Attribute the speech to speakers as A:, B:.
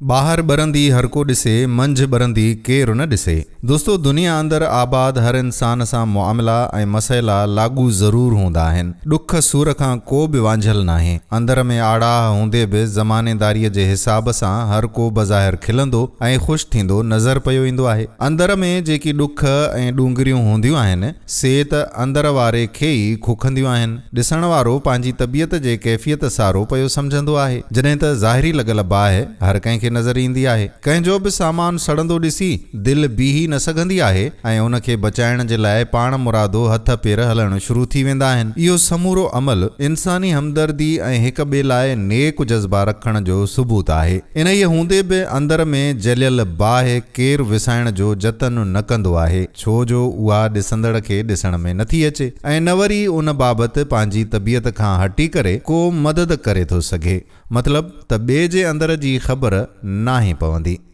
A: ٻاهر ٻرندي هرڪو ڏسي، منجهه ٻرندي ڪير نه ڏسي. دوستو دنيا اندر آباد هر انسان سان معاملا ۽ مسئلا لاڳو ضرور هوندا آهن. ڏک سور کان ڪو به وانجهيل ناهي. اندر ۾ آڙاهه هوندي به زمانيداريء جي حساب سان هر ڪو بظاهر کلندو ۽ خوش ٿيندو نظر پيو ايندو آهي. اندر ۾ جيڪي ڏک ۽ ڏونگريون هونديون آهن، سي ته اندر واري کي ئي کوکنديون آهن. ڏسڻ وارو پنهنجي طبيعت جي ڪيفيت سارو پيو سمجهندو آهي، جڏهن ته ظاهري لڳل باهه هر ڪنهن کي نظر ايندي آهي. ڪنهن جو به سامان سڙندو ڏسي دل بيهي نه سگهندي آهي ۽ ان کي بچائڻ جي لاء پاڻ مرادو هٿ پير هلڻ شروع ٿي ويندا آهن. اهو سمورو عمل انساني همدردي ۽ هڪ ٻئي لاء نيڪ جذبا رکڻ جو ثبوت آهي. انهيء هوندي به اندر ۾ جليل باهه ڪير وسائڻ جو جتن نه ڪندو آهي. ڇو جو اها ڏسندڙ کي ڏسڻ ۾ نٿي اچي ۽ نه وري ان بابت پنهنجي طبيعت کان هٽي ڪري ڪو مدد ڪري ٿو سگهي. مطلب ته ٻئي جي اندر جي خبر ناهي پوندي.